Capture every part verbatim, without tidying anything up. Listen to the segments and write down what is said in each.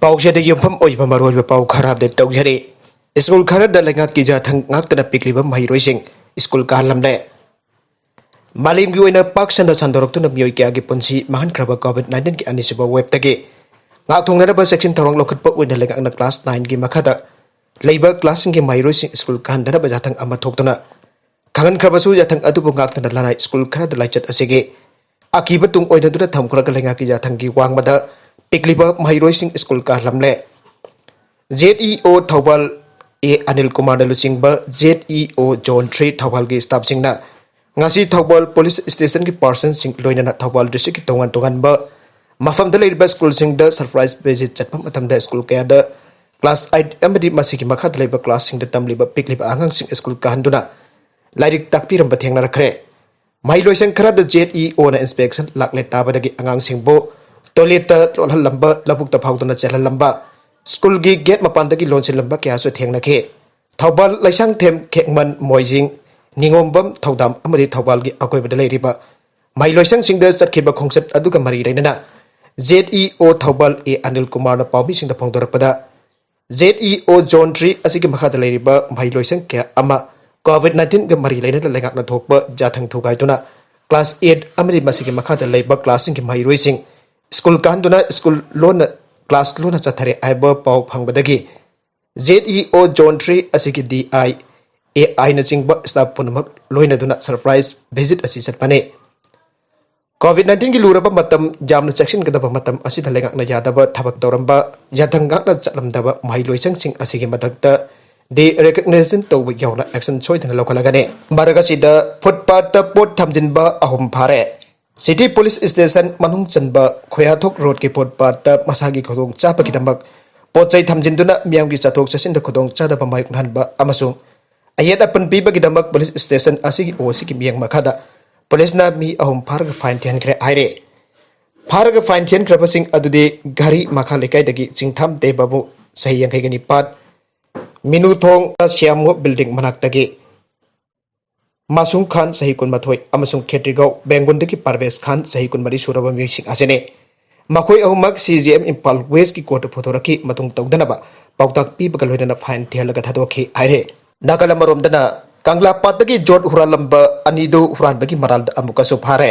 ꯄꯥꯎꯁꯤꯗ ꯌꯨꯝꯐꯝ ꯑꯣꯏꯕ ꯃꯔꯨꯑꯣꯏꯕ ꯄꯥꯎ ꯈꯔ ꯑꯞꯗꯦꯠ ꯇꯧꯖꯔꯤ꯫ ꯁ꯭ꯀꯨꯜ ꯈꯔꯗ ꯂꯩꯉꯥꯛꯀꯤ ꯌꯥꯊꯪ ꯉꯥꯛꯇꯅ ꯄꯤꯛꯂꯤꯕ ꯃꯍꯩꯔꯣꯏꯁꯤꯡ ꯁ꯭ꯀꯨꯜ ꯀꯥꯍꯜꯂꯝꯂꯦ꯫ ꯃꯥꯂꯦꯝꯒꯤ ꯑꯣꯏꯅ ꯄꯥꯛ ꯁꯟꯅ ꯁꯟꯗꯣꯔꯛꯇꯨꯅ ꯃꯤꯑꯣꯏ ꯀꯌꯥꯒꯤ ꯄꯨꯟꯁꯤ ꯃꯥꯡꯍꯟꯈ꯭ꯔꯕ ꯀꯣꯚꯤꯗ ꯅꯥꯏꯟꯇꯤꯟꯒꯤ ꯑꯅꯤꯁꯨꯕ ꯋꯦꯕꯇꯒꯤ ꯉꯥꯛꯊꯣꯛꯅꯅꯕ ꯆꯦꯛꯁꯤꯟ ꯊꯧꯔꯥꯡ ꯂꯧꯈꯠꯄ ꯑꯣꯏꯅ ꯂꯩꯉꯥꯛꯅ ꯀ꯭ꯂꯥꯁ ꯅꯥꯏꯟꯒꯤ ꯃꯈꯥꯗ ꯂꯩꯕ ꯀ꯭ꯂꯥꯁꯁꯤꯡꯒꯤ ꯃꯍꯩꯔꯣꯏꯁꯤꯡ ꯁ꯭ꯀꯨꯜ ꯀꯥꯍꯟꯗꯅꯕ ꯌꯥꯊꯪ ꯑꯃ ꯊꯣꯛꯇꯨꯅ ꯈꯪꯍꯟꯈ꯭ꯔꯕꯁꯨ, ꯌꯥꯊꯪ ꯑꯗꯨꯕꯨ ꯉꯥꯛꯇꯅ ꯂꯅꯥꯏ ꯁ꯭ꯀꯨꯜ ꯈꯔꯗ ꯂꯥꯏꯆꯠ ꯑꯁꯤꯒꯤ ꯑꯀꯤꯕ ꯇꯨꯡ ꯑꯣꯏꯅꯗꯨꯅ ꯊꯝꯈ꯭ꯔꯒ ꯂꯩꯉꯥꯛꯀꯤ ꯌꯥꯊꯪꯒꯤ ꯋꯥꯡꯃꯗ ꯄꯤꯛꯂꯤꯕ ꯃꯍꯩꯔꯣꯏꯁꯤꯡ ꯁ꯭ꯀꯨꯜ ꯀꯥꯍꯜꯂꯝꯂꯦ꯫ ꯖꯦꯠ ꯏ ꯑꯣ ꯊꯧꯕꯥꯜ ꯑꯦ ꯑꯅꯤꯜ ꯀꯨꯃꯥꯔꯅ ꯂꯨꯆꯤꯡꯕ ꯖꯦꯠ ꯏ ꯑꯣ ꯖꯣꯟ ꯊ꯭ꯔꯤ ꯊꯧꯕꯥꯜꯒꯤ ꯁ꯭ꯇꯥꯐꯁꯤꯡꯅ ꯉꯁꯤ ꯊꯧꯕꯥꯜ ꯄꯨꯂꯤꯁ ꯁ꯭ꯇꯦꯁꯟꯒꯤ ꯄꯥꯔꯁꯟꯁꯤꯡ ꯂꯣꯏꯅꯅ ꯊꯧꯕꯥꯜ ꯗꯤꯁꯇ꯭ꯔꯤꯛꯀꯤ ꯇꯣꯉꯥꯟ ꯇꯣꯉꯥꯟꯕ ꯃꯐꯝꯗ ꯂꯩꯔꯤꯕ ꯁ꯭ꯀꯨꯜꯁꯤꯡꯗ ꯁꯔꯄ꯭ꯔꯥꯏꯖ ꯚꯤꯖꯤꯠ ꯆꯠꯄ ꯃꯇꯝꯗ ꯁ꯭ꯀꯨꯜ ꯀꯌꯥꯗ ꯀ꯭ꯂꯥꯁ ꯑꯩꯠ ꯑꯃꯗꯤ ꯃꯁꯤꯒꯤ ꯃꯈꯥꯗ ꯂꯩꯕ ꯀ꯭ꯂꯥꯁꯁꯤꯡꯗ ꯇꯝꯂꯤꯕ ꯄꯤꯛꯂꯤꯕ ꯑꯉꯥꯡꯁꯤꯡ ꯁ꯭ꯀꯨꯜ ꯀꯥꯍꯟꯗꯨꯅ ꯂꯥꯏꯔꯤꯛ ꯇꯥꯛꯄꯤꯔꯝꯕ ꯊꯦꯡꯅꯔꯛꯈ꯭ꯔꯦ꯫ ꯃꯍꯩꯂꯣꯏꯁꯪ ꯈꯔꯗ ꯖꯦꯠ ꯏ ꯑꯣꯅ ꯏꯟꯁꯄꯦꯛꯁꯟ ꯂꯥꯛꯂꯦ ꯇꯥꯕꯗꯒꯤ ꯑꯉꯥꯡꯁꯤꯡꯕꯨ ꯇꯣꯏꯂꯦꯠꯇ ꯂꯣꯠꯍꯜꯂꯝꯕ, ꯂꯧꯕꯨꯛꯇ ꯐꯥꯎꯗꯨꯅ ꯆꯦꯜꯍꯜꯂꯝꯕ, ꯁ꯭ꯀꯨꯜꯒꯤ ꯒꯦꯠ ꯃꯄꯥꯟꯗꯒꯤ ꯂꯣꯟꯁꯤꯜꯂꯝꯕ ꯀꯌꯥꯁꯨ ꯊꯦꯡꯅꯈꯤ꯫ ꯊꯧꯕꯥꯜ, ꯂꯩꯁꯥꯡꯊꯦꯝ, ꯈꯦꯛꯃꯟ, ꯃꯣꯏꯖꯤꯡ, ꯅꯤꯉꯣꯝꯕꯝ, ꯊꯧꯗꯥꯝ ꯑꯃꯗꯤ ꯊꯧꯕꯥꯜꯒꯤ ꯑꯀꯣꯏꯕꯗ ꯂꯩꯔꯤꯕ ꯃꯍꯩꯂꯣꯏꯁꯪꯁꯤꯡꯗ ꯆꯠꯈꯤꯕ ꯈꯣꯡꯆꯠ ꯑꯗꯨꯒ ꯃꯔꯤ ꯂꯩꯅꯅ ꯖꯦꯠ ꯏ ꯑꯣ ꯊꯧꯕꯥꯜ ꯑꯦ ꯑꯅꯤꯜ ꯀꯨꯃꯥꯔꯅ ꯄꯥꯎꯃꯤꯁꯤꯡꯗ ꯐꯣꯡꯗꯣꯔꯛꯄꯗ, ꯖꯦꯠ ꯏ ꯑꯣ ꯖꯣꯟ ꯊ꯭ꯔꯤ ꯑꯁꯤꯒꯤ ꯃꯈꯥꯗ ꯂꯩꯔꯤꯕ ꯃꯍꯩꯂꯣꯏꯁꯪ ꯀꯌꯥ ꯑꯃ ꯀꯣꯚꯤꯗ ꯅꯥꯏꯟꯇꯤꯟꯒ ꯃꯔꯤ ꯂꯩꯅꯅ ꯂꯩꯉꯥꯛꯅ ꯊꯣꯛꯄ ꯌꯥꯊꯪ ꯊꯨꯒꯥꯏꯗꯨꯅ ꯀ꯭ꯂꯥꯁ ꯑꯩꯠ ꯑꯃꯗꯤ ꯃꯁꯤꯒꯤ ꯃꯈꯥꯗ ꯂꯩꯕ ꯀ꯭ꯂꯥꯁꯁꯤꯡꯒꯤ ꯃꯍꯩꯔꯣꯏꯁꯤꯡ ꯁ꯭ꯀꯨꯜ ꯀꯥꯍꯟꯗꯨꯅ ꯁ꯭ꯀꯨꯜ ꯂꯣꯟꯅ, ꯀ꯭ꯂꯥꯁ ꯂꯣꯟꯅ ꯆꯠꯊꯔꯦ ꯍꯥꯏꯕ ꯄꯥꯎ ꯐꯪꯕꯗꯒꯤ ꯖꯦꯠ ꯏ ꯑꯣ ꯖꯣꯟ ꯊ꯭ꯔꯤ ꯑꯁꯤꯒꯤ ꯗꯤ ꯑꯥꯏ, ꯑꯦ ꯑꯥꯏꯅꯆꯤꯡꯕ ꯁ꯭ꯇꯥꯐ ꯄꯨꯝꯅꯃꯛ ꯂꯣꯏꯅꯗꯨꯅ ꯁꯔꯄ꯭ꯔꯥꯏꯖ ꯚꯤꯖꯤꯠ ꯑꯁꯤ ꯆꯠꯄꯅꯤ꯫ ꯀꯣꯚꯤꯗ ꯅꯥꯏꯟꯇꯤꯟꯒꯤ ꯂꯨꯔꯕ ꯃꯇꯝ, ꯌꯥꯝꯅ ꯆꯦꯛꯁꯤꯟꯒꯗꯕ ꯃꯇꯝ ꯑꯁꯤꯗ ꯂꯩꯉꯥꯛꯅ ꯌꯥꯗꯕ ꯊꯕꯛ ꯇꯧꯔꯝꯕ, ꯌꯥꯊꯪ ꯉꯥꯛꯅ ꯆꯠꯂꯝꯗꯕ ꯃꯍꯩꯂꯣꯏꯁꯪꯁꯤꯡ ꯑꯁꯤꯒꯤ ꯃꯊꯛꯇ ꯗꯤ ꯔꯦꯀꯛꯅꯦꯁꯟ ꯇꯧꯕ ꯌꯥꯎꯅ ꯑꯦꯛꯁꯟ ꯁꯣꯏꯗꯅ ꯂꯧꯈꯠꯂꯒꯅꯤ꯫ ꯃꯔꯛ ꯑꯁꯤꯗ ꯐꯨꯠꯄꯥꯠꯇ ꯄꯣꯠ ꯊꯝꯖꯤꯟꯕ ꯑꯍꯨꯝ ꯐꯥꯔꯦ꯫ ꯁꯤꯇꯤ ꯄꯨꯂꯤꯁ ꯁ꯭ꯇꯦꯁꯟ ꯃꯅꯨꯡ ꯆꯟꯕ ꯈꯣꯌꯥꯊꯣꯛ ꯔꯣꯗꯀꯤ ꯐꯨꯠꯄꯥꯠꯇ ꯃꯁꯥꯒꯤ ꯈꯨꯗꯣꯡꯆꯥꯕꯒꯤꯗꯃꯛ ꯄꯣꯠ ꯆꯩ ꯊꯝꯖꯤꯟꯗꯨꯅ ꯃꯤꯌꯥꯝꯒꯤ ꯆꯠꯊꯣꯛ ꯆꯠꯁꯤꯟꯗ ꯈꯨꯗꯣꯡꯆꯥꯗꯕ ꯃꯥꯌꯣꯛꯅꯍꯟꯕ ꯑꯃꯁꯨꯡ ꯑꯌꯦꯠ ꯑꯄꯟ ꯄꯤꯕꯒꯤꯗꯃꯛ ꯄꯨꯂꯤꯁ ꯁ꯭ꯇꯦꯁꯟ ꯑꯁꯤꯒꯤ ꯑꯣ ꯁꯤꯒꯤ ꯃꯤꯠꯌꯦꯡ ꯃꯈꯥꯗ ꯄꯨꯂꯤꯁꯅ ꯃꯤ ꯑꯍꯨꯝ ꯐꯥꯔꯒ ꯐꯥꯏꯟ ꯊꯤꯍꯟꯈ꯭ꯔꯦ ꯍꯥꯏꯔꯦ꯫ ꯐꯥꯔꯒ ꯐꯥꯏꯟ ꯊꯤꯍꯟꯈ꯭ꯔꯕꯁꯤꯡ ꯑꯗꯨꯗꯤ ꯘꯔꯤ ꯃꯈꯥ ꯂꯩꯀꯥꯏꯗꯒꯤ ꯆꯤꯡꯊꯥꯝ ꯗꯦꯕꯕꯨ, ꯆꯍꯤ ꯌꯥꯡꯈꯩꯒ ꯅꯤꯄꯥꯟ, ꯃꯤꯅꯨꯊꯣꯡ ꯁ꯭ꯌꯥꯝꯒꯣ ꯕꯤꯜꯗꯤꯡ ꯃꯅꯥꯛꯇꯒꯤ ꯃꯥꯁꯨꯝ ꯈꯥꯟ, ꯆꯍꯤ ꯀꯨꯟꯃꯥꯊꯣꯏ, ꯑꯃꯁꯨꯡ ꯈꯦꯇ꯭ꯔꯤꯒꯥꯎ ꯕꯦꯡꯒꯨꯟꯗꯒꯤ ꯄꯥꯔꯚꯦꯖ ꯈꯥꯟ, ꯆꯍꯤ ꯀꯨꯟꯃꯔꯤ ꯁꯨꯔꯕ ꯃꯤꯑꯣꯏꯁꯤꯡ ꯑꯁꯤꯅꯤ꯫ ꯃꯈꯣꯏ ꯑꯍꯨꯝꯃꯛ ꯁꯤ ꯖꯤ ꯑꯦꯝ ꯏꯝꯐꯥꯜ ꯋꯦꯁꯀꯤ ꯀꯣꯔꯠꯇ ꯄꯨꯊꯣꯔꯛꯈꯤ꯫ ꯃꯇꯨꯡ ꯇꯧꯗꯅꯕ ꯄꯥꯎꯇꯥꯛ ꯄꯤꯕꯒ ꯂꯣꯏꯅꯅ ꯐꯥꯏꯟ ꯊꯤꯍꯜꯂꯒ ꯊꯥꯗꯣꯛꯈꯤ ꯍꯥꯏꯔꯦ꯫ ꯅꯥꯀꯜ ꯑꯃꯔꯣꯝꯗꯅ ꯀꯪꯂꯥ ꯄꯥꯠꯇꯒꯤ ꯌꯣꯠ ꯍꯨꯔꯥꯜꯂꯝꯕ ꯑꯅꯤꯗꯨ ꯍꯨꯔꯥꯟꯕꯒꯤ ꯃꯔꯥꯜꯗ ꯑꯃꯨꯛꯀꯁꯨ ꯐꯥꯔꯦ꯫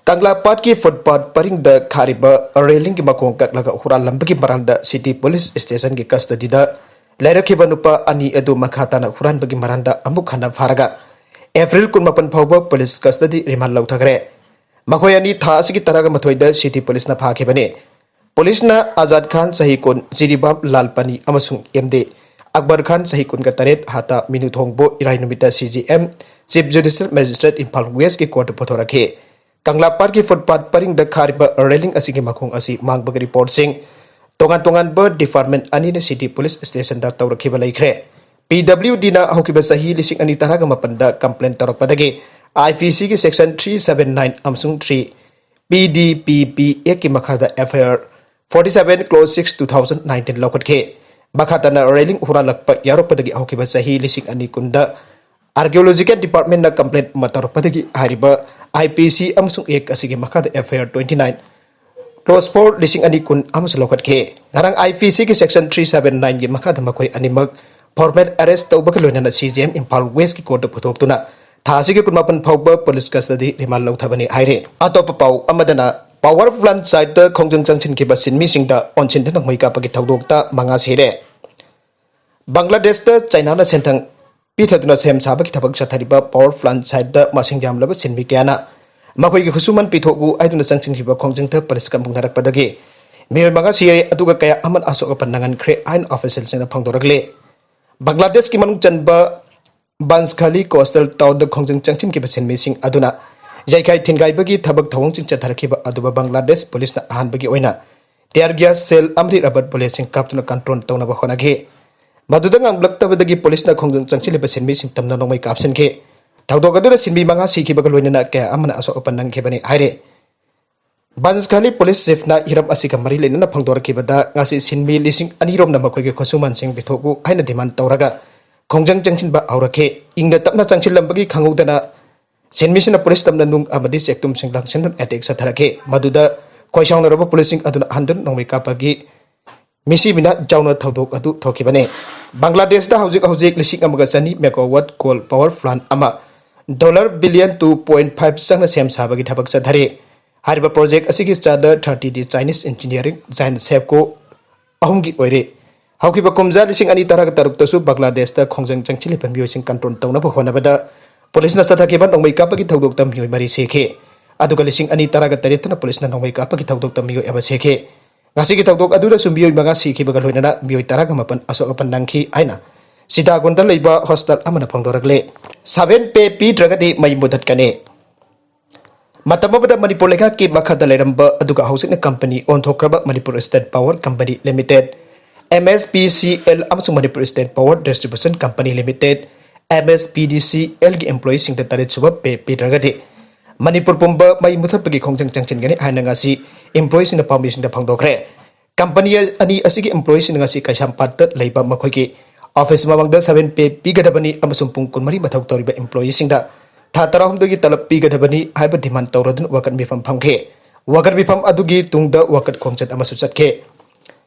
ꯀꯪꯂꯥ ꯄꯥꯠꯀꯤ ꯐꯨꯠꯄꯥꯠ ꯄꯔꯤꯡꯗ ꯈꯥꯔꯤꯕ ꯔꯦꯂꯤꯡꯒꯤ ꯃꯈꯣꯡ ꯀꯛꯂꯒ ꯍꯨꯔꯥꯜꯂꯝꯕꯒꯤ ꯃꯔꯥꯜꯗ ꯁꯤꯇꯤ ꯄꯨꯂꯤꯁ ꯁ꯭ꯇꯦꯁꯟꯒꯤ ꯀꯁꯇꯗꯤꯗ ꯂꯩꯔꯛꯈꯤꯕ ꯅꯨꯄꯥ ꯑꯅꯤ ꯑꯗꯨ ꯃꯈꯥ ꯇꯥꯅ ꯍꯨꯔꯥꯟꯕꯒꯤ ꯃꯔꯥꯜꯗ ꯑꯃꯨꯛ ꯍꯟꯅ ꯐꯥꯔꯒ ꯑꯦꯄ꯭ꯔꯤꯜ ꯀꯨꯟꯃꯥꯄꯟ ꯐꯥꯎꯕ ꯄꯨꯂꯤꯁ ꯀꯁꯇꯗꯤ ꯔꯤꯃꯥꯟ ꯂꯧꯊꯈ꯭ꯔꯦ꯫ ꯃꯈꯣꯏ ꯑꯅꯤ ꯊꯥ ꯑꯁꯤꯒꯤ ꯇꯔꯥꯒ ꯃꯥꯊꯣꯏꯗ ꯁꯤꯇꯤ ꯄꯨꯂꯤꯁꯅ ꯐꯥꯈꯤꯕꯅꯤ꯫ ꯄꯨꯂꯤꯁꯅ ꯑꯖꯥꯗ ꯈꯥꯟ, ꯆꯍꯤ ꯀꯨꯟ, ꯖꯤꯔꯤꯕꯥꯝ ꯂꯥꯜꯄꯅꯤ ꯑꯃꯁꯨꯡ ꯑꯦꯝ ꯗꯦ ꯑꯛꯕꯔ ꯈꯥꯟ, ꯆꯍꯤ ꯀꯨꯟꯒ ꯇꯔꯦꯠ, ꯍꯥꯇꯥ ꯃꯤꯅꯨꯊꯣꯡꯕꯨ ꯏꯔꯥꯏ ꯅꯨꯃꯤꯠꯇ C J M, chief judicial magistrate, Imphal ꯋꯦꯁꯀꯤ ꯀꯣꯔꯠꯇ ꯄꯨꯊꯣꯔꯛꯈꯤ꯫ ꯀꯪꯂꯥ ꯄꯥꯠꯀꯤ ꯐꯨꯠꯄꯥꯠ ꯄꯔꯤꯡꯗ ꯈꯥꯔꯤꯕ ꯔꯦꯂꯤꯡ ꯑꯁꯤꯒꯤ ꯃꯈꯣꯡ ꯑꯁꯤ ꯃꯥꯡꯕꯒꯤ ꯔꯤꯄꯣꯔꯠꯁꯤꯡ ꯇꯣꯉꯥꯟ ꯇꯣꯉꯥꯟꯕ ꯗꯤꯄꯥꯔꯠꯃꯦꯟꯠ ꯑꯅꯤꯅ ꯁꯤꯇꯤ ꯄꯨꯂꯤꯁ ꯁ꯭ꯇꯦꯁꯟꯗ ꯇꯧꯔꯛꯈꯤꯕ ꯂꯩꯈ꯭ꯔꯦ꯫ ꯄꯤ ꯗꯕ꯭ꯂꯤꯌꯨ ꯗꯤꯅ ꯍꯧꯈꯤꯕ ꯆꯍꯤ ꯂꯤꯁꯤꯡ ꯑꯅꯤ ꯇꯔꯥꯒ ꯃꯥꯄꯟꯗ ꯀꯝꯄ꯭ꯂꯦꯟ ꯇꯧꯔꯛꯄꯗꯒꯤ ꯑꯥꯏ ꯄꯤ ꯁꯤꯒꯤ ꯁꯦꯛꯁꯟ ꯊ꯭ꯔꯤ ꯁꯚꯦꯟ ꯅꯥꯏꯟ ꯑꯃꯁꯨꯡ three P D P P ꯑꯦꯛꯀꯤ ꯃꯈꯥꯗ F I R forty seven clause six two thousand nineteen ꯂꯧꯈꯠꯈꯤ꯫ ꯃꯈꯥ ꯇꯥꯅ ꯔꯦꯂꯤꯡ ꯍꯨꯔꯥꯜꯂꯛꯄ ꯌꯥꯎꯔꯛꯄꯗꯒꯤ ꯍꯧꯈꯤꯕ ꯆꯍꯤ ꯂꯤꯁꯤꯡ ꯑꯅꯤ ꯀꯨꯟꯗ ꯑꯥꯔꯀꯤꯑꯣꯂꯣꯖꯤꯀꯦꯜ ꯗꯤꯄꯥꯔꯠꯃꯦꯟꯠꯅ ꯀꯝꯄ꯭ꯂꯦꯟ ꯑꯃ ꯇꯧꯔꯛꯄꯗꯒꯤ ꯍꯥꯏꯔꯤꯕ ꯑꯥꯏ ꯄꯤ ꯁꯤ ꯑꯃꯁꯨꯡ ꯑꯦꯛ ꯑꯁꯤꯒꯤ ꯃꯈꯥꯗ F I R twenty nine clause four ꯂꯤꯁꯤꯡ ꯑꯅꯤ ꯀꯨꯟ ꯑꯃꯁꯨ ꯂꯧꯈꯠꯈꯤ꯫ ꯉꯔꯥꯡ ꯑꯥꯏ ꯄꯤ ꯁꯤꯒꯤ ꯁꯦꯛꯁꯟ ꯊ꯭ꯔꯤ ꯁꯚꯦꯟ ꯅꯥꯏꯟꯒꯤ ꯃꯈꯥꯗ ꯃꯈꯣꯏ ꯑꯅꯤꯃꯛ ꯐꯣꯔꯃꯦꯜ ꯑꯦꯔꯦꯁ ꯇꯧꯕꯒ ꯂꯣꯏꯅꯅ ꯁꯤ ꯖꯤ ꯑꯦꯝ ꯏꯝꯐꯥꯜ ꯋꯦꯁꯀꯤ ꯀꯣꯔꯠꯇ ꯄꯨꯊꯣꯛꯇꯨꯅ ꯊꯥ ꯑꯁꯤꯒꯤ ꯀꯨꯟꯃꯥꯄꯟ ꯐꯥꯎꯕ ꯄꯨꯂꯤꯁ ꯀꯁꯇꯗꯤ ꯔꯤꯃꯥꯟ ꯂꯧꯊꯕꯅꯤ ꯍꯥꯏꯔꯤ꯫ ꯑꯇꯣꯞꯄ ꯄꯥꯎ ꯑꯃꯗꯅ ꯄꯥꯋꯔ ꯄ꯭ꯂꯥꯟꯠ ꯁꯥꯏꯠꯇ ꯈꯣꯡꯖꯪ ꯆꯪꯁꯤꯟꯈꯤꯕ ꯁꯤꯟꯃꯤꯁꯤꯡꯗ ꯑꯣꯟꯁꯤꯟꯗꯨꯅ ꯃꯩ ꯀꯥꯞꯄꯒꯤ ꯊꯧꯗꯣꯛꯇ ꯃꯉꯥ ꯁꯤꯔꯦ꯫ ꯕꯪꯒ꯭ꯂꯥꯗꯦꯁꯇ ꯆꯥꯏꯅꯥꯅ ꯁꯦꯟꯊꯪ ꯄꯤꯊꯗꯨꯅ ꯁꯦꯝ ꯁꯥꯕꯒꯤ ꯊꯕꯛ ꯆꯠꯊꯔꯤꯕ ꯄꯥꯋꯔ ꯄ꯭ꯂꯥꯟꯠ ꯁꯥꯏꯠꯇ ꯃꯁꯤꯡ ꯌꯥꯝꯂꯕ ꯁꯤꯟꯃꯤ ꯀꯌꯥꯅ ꯃꯈꯣꯏꯒꯤ ꯈꯨꯠꯁꯨꯃꯟ ꯄꯤꯊꯣꯛꯎ ꯍꯥꯏꯗꯨꯅ ꯆꯪꯁꯤꯟꯈꯤꯕ ꯈꯣꯡꯖꯪꯗ ꯄꯨꯂꯤꯁꯀ ꯃꯨꯛꯅꯔꯛꯄꯗꯒꯤ ꯃꯤꯑꯣꯏ ꯃꯉꯥ ꯁꯤꯔꯦ, ꯑꯗꯨꯒ ꯀꯌꯥ ꯑꯃꯅ ꯑꯁꯣꯛ ꯑꯄꯟ ꯅꯪꯍꯟꯈ꯭ꯔꯦ ꯍꯥꯏꯅ ꯑꯣꯐꯤꯁꯤꯌꯦꯜꯁꯤꯡꯅ ꯐꯣꯡꯗꯣꯔꯛꯂꯤ꯫ ꯕꯪꯒ꯭ꯂꯥꯗꯦꯁꯀꯤ ꯃꯅꯨꯡ ꯆꯟꯕ ꯕꯟꯁꯈꯥꯂꯤ ꯀꯣꯁꯇꯦꯜ ꯇꯥꯎꯟꯗ ꯈꯣꯡꯖꯪ ꯆꯪꯁꯤꯟꯈꯤꯕ ꯁꯤꯟꯃꯤꯁꯤꯡ ꯑꯗꯨꯅ ꯌꯩꯈꯥꯏ ꯊꯤꯟꯒꯥꯏꯕꯒꯤ ꯊꯕꯛ ꯊꯧꯑꯣꯡꯁꯤꯡ ꯆꯠꯊꯔꯛꯈꯤꯕ ꯑꯗꯨꯕꯨ ꯕꯪꯒ꯭ꯂꯥꯗꯦꯁ ꯄꯨꯂꯤꯁꯅ ꯑꯍꯥꯟꯕꯒꯤ ꯑꯣꯏꯅ tear gas shell ꯑꯃꯗꯤ rubber bulletꯁꯤꯡ ꯀꯥꯞꯇꯨꯅ control ꯇꯧꯅꯕ ꯍꯣꯠꯅꯈꯤ꯫ ꯃꯗꯨꯗ ꯉꯝꯂꯛꯇꯕꯗꯒꯤ ꯄꯨꯂꯤꯁꯅ ꯈꯣꯡꯖꯪ ꯆꯪꯁꯤꯜꯂꯤꯕ ꯁꯤꯟꯃꯤꯁꯤꯡ ꯇꯝꯅ ꯅꯣꯡꯃꯩ ꯀꯥꯞꯁꯤꯟꯈꯤ꯫ ꯊꯧꯗꯣꯛ ꯑꯗꯨꯗ ꯁꯤꯟꯃꯤ ꯃꯉꯥ ꯁꯤꯈꯤꯕꯒ ꯂꯣꯏꯅꯅ ꯀꯌꯥ ꯑꯃꯅ ꯑꯁꯣꯛ ꯑꯄꯟ ꯅꯪꯈꯤꯕꯅꯤ ꯍꯥꯏꯔꯤ꯫ ꯕꯟꯁꯈꯥꯂꯤ ꯄꯨꯂꯤꯁ ꯆꯤꯐꯅ ꯍꯤꯔꯝ ꯑꯁꯤꯒ ꯃꯔꯤ ꯂꯩꯅꯅ ꯐꯣꯡꯗꯣꯔꯛꯈꯤꯕꯗ, ꯉꯁꯤ ꯁꯤꯟꯃꯤ ꯂꯤꯁꯤꯡ ꯑꯅꯤ ꯔꯣꯝꯅ ꯃꯈꯣꯏꯒꯤ ꯈꯨꯠꯁꯨꯃꯟꯁꯤꯡ ꯄꯤꯊꯣꯛꯎ ꯍꯥꯏꯅ demand ꯇꯧꯔꯒ ꯈꯣꯡꯖꯪ ꯆꯪꯁꯤꯟꯕ ꯍꯧꯔꯛꯈꯤ꯫ ꯏꯪꯅ ꯇꯞꯅ ꯆꯪꯁꯤꯜꯂꯝꯕꯒꯤ ꯈꯪꯍꯧꯗꯅ ꯁꯤꯟꯃꯤꯁꯤꯡꯅ ꯄꯨꯂꯤꯁ ꯇꯝꯅ ꯅꯨꯡ ꯑꯃꯗꯤ ꯆꯦꯛꯇꯨꯝꯁꯤꯡ ꯂꯪꯁꯤꯟꯗꯨꯅ ꯑꯦꯇꯦꯛ ꯆꯠꯊꯔꯛꯈꯤ꯫ ꯃꯗꯨꯗ ꯈꯣꯏꯁꯥꯎꯅꯔꯕ ꯄꯨꯂꯤꯁꯁꯤꯡ ꯑꯗꯨꯅ ꯑꯍꯟꯗꯨꯅ ꯅꯣꯡꯃꯩ ꯀꯥꯞꯄꯒꯤ ꯃꯤꯁꯤ ꯃꯤꯅ ꯆꯥꯎꯅ ꯊꯧꯗꯣꯛ ꯑꯗꯨ ꯊꯣꯛꯈꯤꯕꯅꯤ꯫ ꯕꯪꯒ꯭ꯂꯥꯗꯦꯁꯇ ꯍꯧꯖꯤꯛ ꯍꯧꯖꯤꯛ ꯂꯤꯁꯤꯡ ꯑꯃꯒ ꯆꯅꯤ megawatt coal power plant ꯑꯃ dollar billion two point five ꯆꯪꯅ ꯁꯦꯝ ꯁꯥꯕꯒꯤ ꯊꯕꯛ ꯆꯠꯊꯔꯤ꯫ ꯍꯥꯏꯔꯤꯕ project ꯑꯁꯤꯒꯤ ꯆꯥꯗ thirty ꯗꯤ Chinese engineering giant SEFCO ꯑꯍꯨꯝꯒꯤ ꯑꯣꯏꯔꯤ꯫ ꯍꯧꯈꯤꯕ ꯀꯨꯝꯖꯥ ꯂꯤꯁꯤꯡ ꯑꯅꯤ ꯇꯔꯥꯒ ꯇꯔꯨꯛꯇꯁꯨ ꯕꯪꯒ꯭ꯂꯥꯗꯦꯁꯇ ꯈꯣꯡꯖꯪ ꯆꯪꯁꯤꯜꯂꯤꯕ ꯃꯤꯑꯣꯏꯁꯤꯡ control ꯇꯧꯅꯕ ꯍꯣꯠꯅꯕꯗ ꯄꯨꯂꯤꯁꯅ ꯆꯠꯊꯈꯤꯕ ꯅꯣꯡꯃꯩ ꯀꯥꯞꯄꯒꯤ ꯊꯧꯗꯣꯛꯇ ꯃꯤꯑꯣꯏ ꯃꯔꯤ ꯁꯤꯈꯤ꯫ ꯑꯗꯨꯒ ꯂꯤꯁꯤꯡ ꯑꯅꯤ ꯇꯔꯥꯒ ꯇꯔꯦꯠꯇꯅ ꯄꯨꯂꯤꯁꯅ ꯅꯣꯡꯃꯩ ꯀꯥꯞꯄꯒꯤ ꯊꯧꯗꯣꯛꯇ ꯃꯤꯑꯣꯏ ꯑꯃ ꯁꯤꯈꯤ꯫ ꯉꯁꯤꯒꯤ ꯊꯧꯗꯣꯛ ꯑꯗꯨꯗꯁꯨ ꯃꯤꯑꯣꯏ ꯃꯉꯥ ꯁꯤꯈꯤꯕꯒ ꯂꯣꯏꯅꯅ ꯃꯤꯑꯣꯏ ꯇꯔꯥꯒ ꯃꯥꯄꯟ ꯑꯁꯣꯛ ꯑꯄꯟ ꯅꯪꯈꯤ ꯍꯥꯏꯅ ꯁꯤꯇꯥꯒꯣꯟꯗ ꯂꯩꯕ ꯍꯣꯁꯄꯤꯇꯥꯜ ꯑꯃꯅ ꯐꯣꯡꯗꯣꯔꯛꯂꯦ꯫ Seven pay ꯄꯤꯗ꯭ꯔꯒꯗꯤ ꯃꯩ ꯃꯨꯊꯠꯀꯅꯤ꯫ ꯃꯇꯝ ꯑꯃꯗ ꯃꯅꯤꯄꯨꯔ ꯂꯩꯉꯥꯛꯀꯤ ꯃꯈꯥꯗ ꯂꯩꯔꯝꯕ ꯑꯗꯨꯒ ꯍꯧꯖꯤꯛꯅ company ꯑꯣꯟꯊꯣꯛꯈ꯭ꯔꯕ Manipur State Power Company Limited, M S P C L, ꯑꯃꯁꯨꯡ Manipur State Power Distribution Company Limited, M S P D C L, ꯒꯤ employeeꯁꯤꯡꯗ ꯇꯔꯦꯠꯁꯨꯕ pay ꯄꯤꯗ꯭ꯔꯒꯗꯤ ꯃꯅꯤꯄꯨꯔ ꯄꯨꯝꯕ ꯃꯩ ꯃꯨꯊꯠꯄꯒꯤ ꯈꯣꯡꯖꯪ ꯆꯪꯁꯤꯟꯒꯅꯤ ꯍꯥꯏꯅ ꯉꯁꯤ employeeꯁꯤꯡꯅ ꯄꯥꯝꯕꯤꯁꯤꯡꯗ ꯐꯣꯡꯗꯣꯛꯈ꯭ꯔꯦ꯫ Company ꯑꯅꯤ ꯑꯁꯤꯒꯤ employeeꯁꯤꯡꯅ ꯉꯁꯤ ꯀꯩꯁꯥꯝꯄꯥꯠꯇ ꯂꯩꯕ ꯃꯈꯣꯏꯒꯤ office ꯃꯃꯥꯡꯗ seven pay ꯄꯤꯒꯗꯕꯅꯤ ꯑꯃꯁꯨꯡ ꯄꯨꯡ ꯀꯨꯟꯃꯔꯤ ꯃꯊꯧ ꯇꯧꯔꯤꯕ employeeꯁꯤꯡꯗ ꯊꯥ ꯇꯔꯥꯍꯨꯝꯗꯣꯏꯒꯤ ꯇꯂꯕ ꯄꯤꯒꯗꯕꯅꯤ ꯍꯥꯏꯕ demand ꯇꯧꯔꯗꯨꯅ ꯋꯥꯀꯠ ꯃꯤꯐꯝ ꯐꯝꯈꯤ꯫ ꯋꯥꯀꯠ ꯃꯤꯐꯝ ꯑꯗꯨꯒꯤ ꯇꯨꯡꯗ ꯋꯥꯀꯠ ꯈꯣꯡꯆꯠ ꯑꯃꯁꯨ ꯆꯠꯈꯤ꯫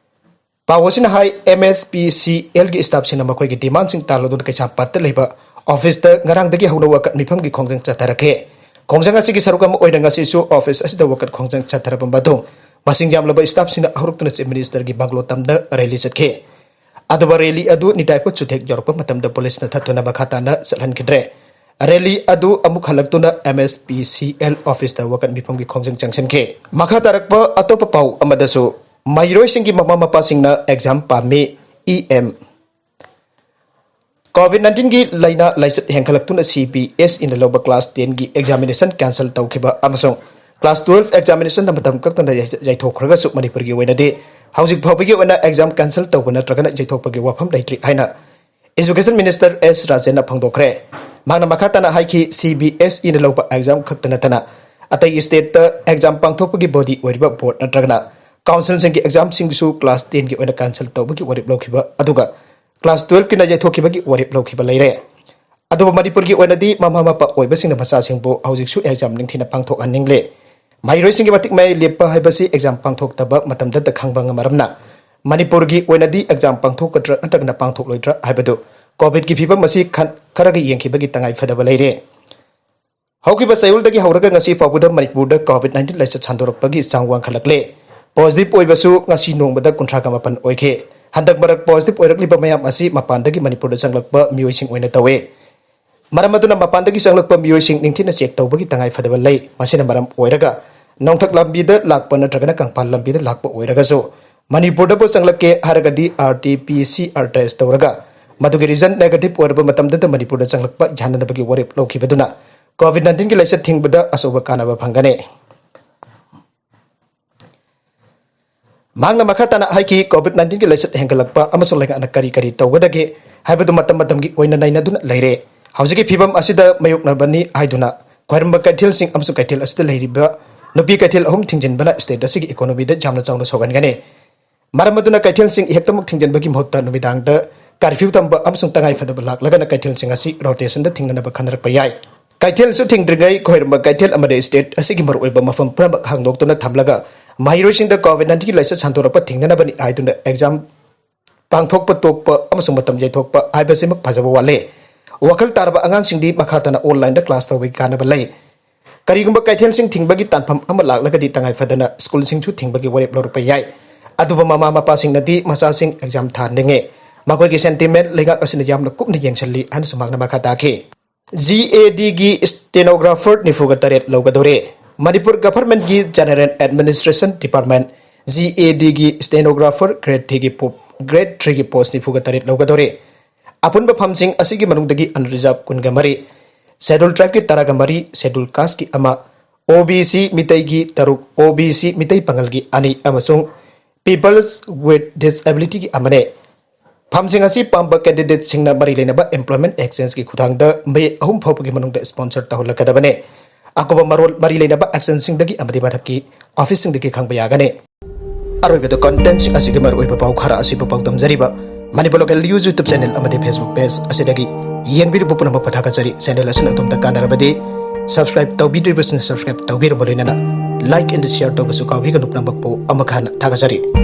ꯄꯥꯎ ꯑꯁꯤꯅ ꯍꯥꯏ, M S P C L ꯒꯤ staffꯁꯤꯡꯅ ꯃꯈꯣꯏꯒꯤ demandꯁꯤꯡ ꯇꯥꯜꯂꯗꯨꯅ ꯀꯩꯁꯥꯝꯄꯥꯠꯇ ꯂꯩꯕ officeꯇ ꯉꯔꯥꯡꯗꯒꯤ ꯍꯧꯅ ꯋꯥꯀꯠ ꯃꯤꯐꯝꯒꯤ ꯈꯣꯡꯖꯪ ꯆꯠꯊꯔꯛꯈꯤ꯫ ꯈꯣꯡꯖꯪ ꯑꯁꯤꯒꯤ ꯁꯔꯨꯛ ꯑꯃ ꯑꯣꯏꯅ ꯉꯁꯤꯁꯨ office ꯑꯁꯤꯗ ꯋꯥꯀꯠ ꯈꯣꯡꯖꯪ ꯆꯠꯊꯔꯕ ꯃꯇꯨꯡ ꯃꯁꯤꯡ ꯌꯥꯝꯂꯕ staffꯁꯤꯡꯅ ꯍꯧꯔꯛꯇꯨꯅ Chief Ministerꯒꯤ bungalow ꯇꯝꯅ rally ꯆꯠꯈꯤ꯫ ꯑꯗꯨꯒ rally ꯑꯗꯨ ꯅꯤꯇꯥꯏꯄ ꯆꯨꯊꯦꯛ ꯌꯧꯔꯛꯄ ꯃꯇꯝꯗ ꯄꯨꯂꯤꯁꯅ ꯊꯠꯇꯨꯅ ꯃꯈꯥ ꯇꯥꯅ ꯆꯠꯍꯟꯈꯤꯗ꯭ꯔꯦ꯫ Rally ꯑꯗꯨ ꯑꯃꯨꯛ ꯍꯜꯂꯛꯇꯨꯅ M S P C L officeꯇ ꯋꯥꯀꯠ ꯃꯤꯐꯝꯒꯤ ꯈꯣꯡꯖꯪ ꯆꯪꯁꯤꯟꯈꯤ꯫ ꯃꯈꯥ ꯇꯥꯔꯛꯄ ꯑꯇꯣꯞꯄ ꯄꯥꯎ ꯑꯃꯗꯁꯨ, ꯃꯍꯩꯔꯣꯏꯁꯤꯡꯒꯤ ꯃꯃꯥ ꯃꯄꯥꯁꯤꯡꯅ exam ꯄꯥꯝꯃꯤ, E M꯫ COVID nineteenꯒꯤ ꯂꯥꯏꯅꯥ ꯂꯥꯏꯆꯠ ꯍꯦꯟꯒꯠꯂꯛꯇꯨꯅ CBSEꯅ ꯂꯧꯕ class tenꯒꯤ examination cancel ꯇꯧꯈꯤꯕ ꯑꯃꯁꯨꯡ class twelve examinationꯅ ꯃꯇꯝ ꯀꯛꯇꯅ ꯌꯩ-, ꯌꯩꯊꯣꯛꯈ꯭ꯔꯒꯁꯨ ꯃꯅꯤꯄꯨꯔꯒꯤ ꯑꯣꯏꯅꯗꯤ ꯍꯧꯖꯤꯛ ꯐꯥꯎꯕꯒꯤ ꯑꯣꯏꯅ exam cancel ꯇꯧꯕ ꯅꯠꯇ꯭ꯔꯒꯅ ꯌꯩꯊꯣꯛꯄꯒꯤ ꯋꯥꯐꯝ ꯂꯩꯇ꯭ꯔꯤ ꯍꯥꯏꯅ Education Minister S ꯔꯥꯖꯦꯟꯅ ꯐꯣꯡꯗꯣꯛꯈ꯭ꯔꯦ꯫ ꯃꯍꯥꯛꯅ ꯃꯈꯥ ꯇꯥꯅ ꯍꯥꯏꯈꯤ, CBSEꯅ ꯂꯧꯕ exam ꯈꯛꯇ ꯅꯠꯇꯅ ꯑꯇꯩ stateꯇ exam ꯄꯥꯡꯊꯣꯛꯄꯒꯤ body ꯑꯣꯏꯔꯤꯕ board ꯅꯠꯇ꯭ꯔꯒꯅ councilꯁꯤꯡꯒꯤ examꯁꯤꯡꯁꯨ class tenꯒꯤ ꯑꯣꯏꯅ cancel ꯇꯧꯕꯒꯤ ꯋꯥꯔꯦꯞ ꯂꯧꯈꯤꯕ ꯑꯗꯨꯒ class twelveꯀꯤꯅ ꯌꯩꯊꯣꯛꯈꯤꯕꯒꯤ ꯋꯥꯔꯦꯞ ꯂꯧꯈꯤꯕ ꯂꯩꯔꯦ꯫ ꯑꯗꯨꯕꯨ ꯃꯅꯤꯄꯨꯔꯒꯤ ꯑꯣꯏꯅꯗꯤ ꯃꯃꯥ ꯃꯄꯥ ꯑꯣꯏꯕꯁꯤꯡꯅ ꯃꯆꯥꯁꯤꯡꯕꯨ ꯍꯧꯖꯤꯛꯁꯨ ꯑꯦꯛꯖꯥꯝ ꯅꯤꯡꯊꯤꯅ ꯄꯥꯡꯊꯣꯛꯍꯟꯅꯤꯡꯂꯦ꯫ ꯃꯍꯩꯔꯣꯏꯁꯤꯡꯒꯤ ꯃꯇꯤꯛ ꯃꯌꯥꯏ ꯂꯦꯞꯄ ꯍꯥꯏꯕꯁꯤ ꯑꯦꯛꯖꯥꯝ ꯄꯥꯡꯊꯣꯛꯇꯕ ꯃꯇꯝꯗꯇ ꯈꯪꯕ ꯉꯝꯃꯔꯝꯅ ꯃꯅꯤꯄꯨꯔꯒꯤ ꯑꯣꯏꯅꯗꯤ ꯑꯦꯛꯖꯥꯝ ꯄꯥꯡꯊꯣꯛꯀꯗ꯭ꯔꯥ ꯅꯠꯇ꯭ꯔꯒꯅ ꯄꯥꯡꯊꯣꯛꯂꯣꯏꯗ꯭ꯔꯥ ꯍꯥꯏꯕꯗꯨ ꯀꯣꯚꯤꯗꯀꯤ ꯐꯤꯕꯝ ꯑꯁꯤ ꯈꯟ-, ꯈꯔꯒ ꯌꯦꯡꯈꯤꯕꯒꯤ ꯇꯉꯥꯏ ꯐꯗꯕ ꯂꯩꯔꯦ꯫ ꯍꯧꯈꯤꯕ ꯆꯌꯣꯜꯗꯒꯤ ꯍꯧꯔꯒ ꯉꯁꯤ ꯐꯥꯎꯕꯗ ꯃꯅꯤꯄꯨꯔꯗ ꯀꯣꯚꯤꯗ ꯅꯥꯏꯟꯇꯤꯟ ꯂꯥꯏꯆꯠ ꯁꯟꯗꯣꯔꯛꯄꯒꯤ ꯆꯥꯡ ꯋꯥꯡꯈꯠꯂꯛꯂꯦ꯫ ꯄꯣꯖꯤꯇꯤꯚ ꯑꯣꯏꯕꯁꯨ ꯉꯁꯤ ꯅꯣꯡꯃꯗ ꯀꯨꯟꯊ꯭ꯔꯥꯒ ꯃꯥꯄꯟ ꯑꯣꯏꯈꯤ꯫ ꯍꯟꯗꯛ ꯃꯔꯛ ꯄꯣꯖꯤꯇꯤꯚ ꯑꯣꯏꯔꯛꯂꯤꯕ ꯃꯌꯥꯝ ꯑꯁꯤ ꯃꯄꯥꯟꯗꯒꯤ ꯃꯅꯤꯄꯨꯔꯗ ꯆꯪꯂꯛꯄ ꯃꯤꯑꯣꯏꯁꯤꯡ ꯑꯣꯏꯅ ꯇꯧꯏ꯫ ꯃꯔꯝ ꯑꯗꯨꯅ ꯃꯄꯥꯟꯗꯒꯤ ꯆꯪꯂꯛꯄ ꯃꯤꯑꯣꯏꯁꯤꯡ ꯅꯤꯡꯊꯤꯅ ꯆꯦꯛ ꯇꯧꯕꯒꯤ ꯇꯉꯥꯏ ꯐꯗꯕ ꯂꯩ꯫ ꯃꯁꯤꯅ ꯃꯔꯝ ꯑꯣꯏꯔꯒ ꯅꯣꯡꯊꯛ ꯂꯝꯕꯤꯗ ꯂꯥꯛꯄ ꯅꯠꯇ꯭ꯔꯒꯅ ꯀꯪꯐꯥꯜ ꯂꯝꯕꯤꯗ ꯂꯥꯛꯄ ꯑꯣꯏꯔꯒꯁꯨ ꯃꯅꯤꯄꯨꯔꯗꯕꯨ ꯆꯪꯂꯛꯀꯦ ꯍꯥꯏꯔꯒꯗꯤ R T P C R test ꯇꯧꯔꯒ ꯃꯗꯨꯒꯤ ꯔꯤꯖꯜ ꯅꯦꯒꯦꯇꯤꯚ ꯑꯣꯏꯔꯕ ꯃꯇꯝꯗꯇ ꯃꯅꯤꯄꯨꯔꯗ ꯆꯪꯂꯛꯄ ꯌꯥꯅꯅꯕꯒꯤ ꯋꯥꯔꯦꯞ ꯂꯧꯈꯤꯕꯗꯨꯅ ꯀꯣꯚꯤꯗ ꯅꯥꯏꯟꯇꯤꯟꯒꯤ ꯂꯥꯏꯆꯠ ꯊꯤꯡꯕꯗ ꯑꯆꯧꯕ ꯀꯥꯟꯅꯕ ꯐꯪꯒꯅꯤ꯫ ꯃꯍꯥꯛꯅ ꯃꯈꯥ ꯇꯥꯅ ꯍꯥꯏꯈꯤ, ꯀꯣꯚꯤꯗ ꯅꯥꯏꯟꯇꯤꯟꯒꯤ ꯂꯥꯏꯆꯠ ꯍꯦꯟꯒꯠꯂꯛꯄ ꯑꯃꯁꯨꯡ ꯂꯩꯉꯥꯛꯅ ꯀꯔꯤ ꯀꯔꯤ ꯇꯧꯒꯗꯒꯦ ꯍꯥꯏꯕꯗꯨ ꯃꯇꯝ ꯃꯇꯝꯒꯤ ꯑꯣꯏꯅ ꯅꯩꯅꯗꯨꯅ ꯂꯩꯔꯦ꯫ ꯍꯧꯖꯤꯛꯀꯤ ꯐꯤꯕꯝ ꯑꯁꯤꯗ ꯃꯥꯌꯣꯛꯅꯕꯅꯤ ꯍꯥꯏꯗꯨꯅ ꯈ꯭ꯋꯥꯏꯔꯝꯕ ꯀꯩꯊꯦꯜꯁꯤꯡ ꯑꯃꯁꯨꯡ ꯀꯩꯊꯦꯜ ꯑꯁꯤꯗ ꯂꯩꯔꯤꯕ ꯅꯨꯄꯤ ꯀꯩꯊꯦꯜ ꯑꯍꯨꯝ ꯊꯤꯡꯖꯤꯟꯕꯅ ꯁ꯭ꯇꯦꯠ ꯑꯁꯤꯒꯤ ꯏꯀꯣꯅꯣꯃꯤꯗ ꯌꯥꯝꯅ ꯆꯥꯎꯅ ꯁꯣꯛꯍꯟꯒꯅꯤ꯫ ꯃꯔꯝ ꯑꯗꯨꯅ ꯀꯩꯊꯦꯜꯁꯤꯡ ꯍꯦꯛꯇꯃꯛ ꯊꯤꯡꯖꯤꯟꯕꯒꯤ ꯃꯍꯨꯠꯇ ꯅꯨꯃꯤꯗꯥꯡꯗ ꯀꯔꯐ꯭ꯌꯨ ꯊꯝꯕ ꯑꯃꯁꯨꯡ ꯇꯉꯥꯏ ꯐꯗꯕ ꯂꯥꯛꯂꯒꯅ ꯀꯩꯊꯦꯜꯁꯤꯡ ꯑꯁꯤ ꯔꯣꯇꯦꯁꯟꯗ ꯊꯤꯡꯅꯅꯕ ꯈꯟꯅꯔꯛꯄ ꯌꯥꯏ꯫ ꯀꯩꯊꯦꯜꯁꯨ ꯊꯤꯡꯗ꯭ꯔꯤꯉꯩ ꯈ꯭ꯋꯥꯏꯔꯝꯕ ꯀꯩꯊꯦꯜ ꯑꯃꯗꯤ ꯁ꯭ꯇꯦꯠ ꯑꯁꯤꯒꯤ ꯃꯔꯨꯑꯣꯏꯕ ꯃꯐꯝ ꯄꯨꯝꯅꯃꯛ ꯍꯥꯡꯗꯣꯛꯇꯨꯅ ꯊꯝꯂꯒ ꯃꯍꯩꯔꯣꯏꯁꯤꯡꯗ ꯀꯣꯚꯤꯗ ꯅꯥꯏꯟꯇꯤꯟꯒꯤ ꯂꯥꯏꯆꯠ ꯁꯟꯗꯣꯔꯛꯄ ꯊꯤꯡꯅꯅꯕꯅꯤ ꯍꯥꯏꯗꯨꯅ ꯑꯦꯛꯖꯥꯝ ꯄꯥꯡꯊꯣꯛꯄ ꯇꯣꯛꯄ ꯑꯃꯁꯨꯡ ꯃꯇꯝ ꯌꯩꯊꯣꯛꯄ ꯍꯥꯏꯕꯁꯤꯃꯛ ꯐꯖꯕ ꯋꯥꯠꯂꯦ꯫ ꯋꯥꯈꯜ ꯇꯥꯔꯕ ꯑꯉꯥꯡꯁꯤꯡꯗꯤ ꯃꯈꯥ ꯇꯥꯅ ꯑꯣꯟꯂꯥꯏꯟꯗ ꯀ꯭ꯂꯥꯁ ꯇꯧꯕꯒꯤ ꯀꯥꯟꯅꯕ ꯂꯩ꯫ ꯀꯔꯤꯒꯨꯝꯕ ꯀꯩꯊꯦꯜꯁꯤꯡ ꯊꯤꯡꯕꯒꯤ ꯇꯥꯟꯐꯝ ꯑꯃ ꯂꯥꯛꯂꯒꯗꯤ ꯇꯉꯥꯏ ꯐꯗꯅ ꯁ꯭ꯀꯨꯜꯁꯤꯡꯁꯨ ꯊꯤꯡꯕꯒꯤ ꯋꯥꯔꯦꯞ ꯂꯧꯔꯛꯄ ꯌꯥꯏ꯫ ꯑꯗꯨꯕꯨ ꯃꯃꯥ ꯃꯄꯥꯁꯤꯡꯅꯗꯤ ꯃꯆꯥꯁꯤꯡ ꯑꯦꯛꯖꯥꯝ ꯊꯥꯍꯟꯅꯤꯡꯉꯦ꯫ ꯃꯈꯣꯏꯒꯤ ꯁꯦꯟꯇꯤꯃꯦꯟ ꯂꯩꯉꯥꯛ ꯑꯁꯤꯅ ꯌꯥꯝꯅ ꯀꯨꯞꯅ ꯌꯦꯡꯁꯤꯜꯂꯤ ꯍꯥꯏꯅꯁꯨ ꯃꯍꯥꯛꯅ ꯃꯈꯥ ꯇꯥꯈꯤ꯫ ꯖꯤ ꯑꯦ ꯗꯤꯒꯤ ꯁ꯭ꯇꯦꯅꯣꯒ꯭ꯔꯥꯐꯔ ꯅꯤꯐꯨꯒ ꯇꯔꯦꯠ ꯂꯧꯒꯗꯧꯔꯦ꯫ ꯃꯅꯤꯄꯨꯔ ꯒꯚꯔꯟꯃꯦꯟꯠꯀꯤ general administration department, G A ꯗꯤꯒꯤ ꯁ꯭ꯇꯦꯅꯣꯒ꯭ꯔꯥꯐꯔ ꯒ꯭ꯔꯦꯗ ꯊ꯭ꯔꯤꯒꯤ ꯄꯣ-, ꯒ꯭ꯔꯦꯗ ꯊ꯭ꯔꯤꯒꯤ ꯄꯣꯁ ꯅꯤꯐꯨꯒ ꯇꯔꯦꯠ ꯂꯧꯒꯗꯧꯔꯦ꯫ ꯑꯄꯨꯟꯕ ꯐꯝꯁꯤꯡ ꯑꯁꯤꯒꯤ ꯃꯅꯨꯡꯗꯒꯤ ꯑꯟꯔꯤꯖꯥꯔꯚ ꯀꯨꯟꯒ ꯃꯔꯤ, ꯁꯦꯗꯨꯜ ꯇ꯭ꯔꯥꯏꯕꯀꯤ ꯇꯔꯥꯒ ꯃꯔꯤ, ꯁꯦꯗꯨꯜ ꯀꯥꯁꯀꯤ ꯑꯃ, ꯑꯣ ꯕꯤ ꯁꯤ ꯃꯤꯇꯩꯒꯤ ꯇꯔꯨꯛ, ꯑꯣ ꯕꯤ ꯁꯤ ꯃꯤꯇꯩ ꯄꯥꯉꯜꯒꯤ ꯑꯅꯤ ꯑꯃꯁꯨꯡ Peoples with Disabilityꯒꯤ ꯑꯃꯅꯤ꯫ ꯐꯝꯁꯤꯡ ꯑꯁꯤ ꯄꯥꯝꯕ ꯀꯦꯟꯗꯤꯗꯦꯠꯁꯤꯡꯅ ꯃꯔꯤ ꯂꯩꯅꯕ ꯑꯦꯝꯄ꯭ꯂꯣꯏꯃꯦꯟꯠ ꯑꯦꯛꯆꯦꯟꯖꯀꯤ ꯈꯨꯠꯊꯥꯡꯗ ꯃꯦ ꯑꯍꯨꯝ ꯐꯥꯎꯕꯒꯤ ꯃꯅꯨꯡꯗ ꯁ꯭ꯄꯣꯟꯁꯔ ꯇꯧꯍꯜꯂꯛꯀꯗꯕꯅꯤ꯫ ꯑꯀꯨꯞꯄ ꯃꯔꯣꯜ ꯃꯔꯤ ꯂꯩꯅꯕ ꯑꯦꯛꯆꯦꯟꯖꯁꯤꯡꯗꯒꯤ ꯑꯃꯗꯤ ꯃꯊꯛꯀꯤ ꯑꯣꯐꯤꯁꯁꯤꯡꯗꯒꯤ ꯈꯪꯕ ꯌꯥꯒꯅꯤ꯫ ꯑꯔꯣꯏꯕꯗ ꯀꯟꯇꯦꯟꯠꯁꯤꯡ ꯑꯁꯤꯒꯤ ꯃꯔꯨꯑꯣꯏꯕ ꯄꯥꯎ ꯈꯔ ꯑꯁꯤꯕꯨ ꯄꯥꯎꯗꯝꯖꯔꯤꯕ Manipur local news YouTube channel ꯑꯃꯗꯤ Facebook ꯄꯦꯖ ꯑꯁꯤꯗꯒꯤ ꯌꯦꯡꯕꯤꯔꯤꯕ ꯄꯨꯝꯅꯃꯛꯄꯨ ꯊꯥꯒꯠꯆꯔꯤ꯫ ꯆꯦꯅꯦꯜ ꯑꯁꯤꯅ ꯑꯗꯣꯝꯗ ꯀꯥꯟꯅꯔꯕꯗꯤ subscribe ꯇꯧꯕꯤꯗ꯭ꯔꯤꯕꯁꯤꯡꯅ subscribe ꯇꯧꯕꯤꯔꯝꯕ ꯂꯣꯏꯅꯅ like and share ꯇꯧꯕꯁꯨ ꯀꯥꯎꯕꯤꯒꯅꯨ꯫ ꯄꯨꯝꯅꯃꯛꯄꯨ ꯑꯃꯨꯛ ꯍꯟꯅ ꯊꯥꯒꯠꯆꯔꯤ꯫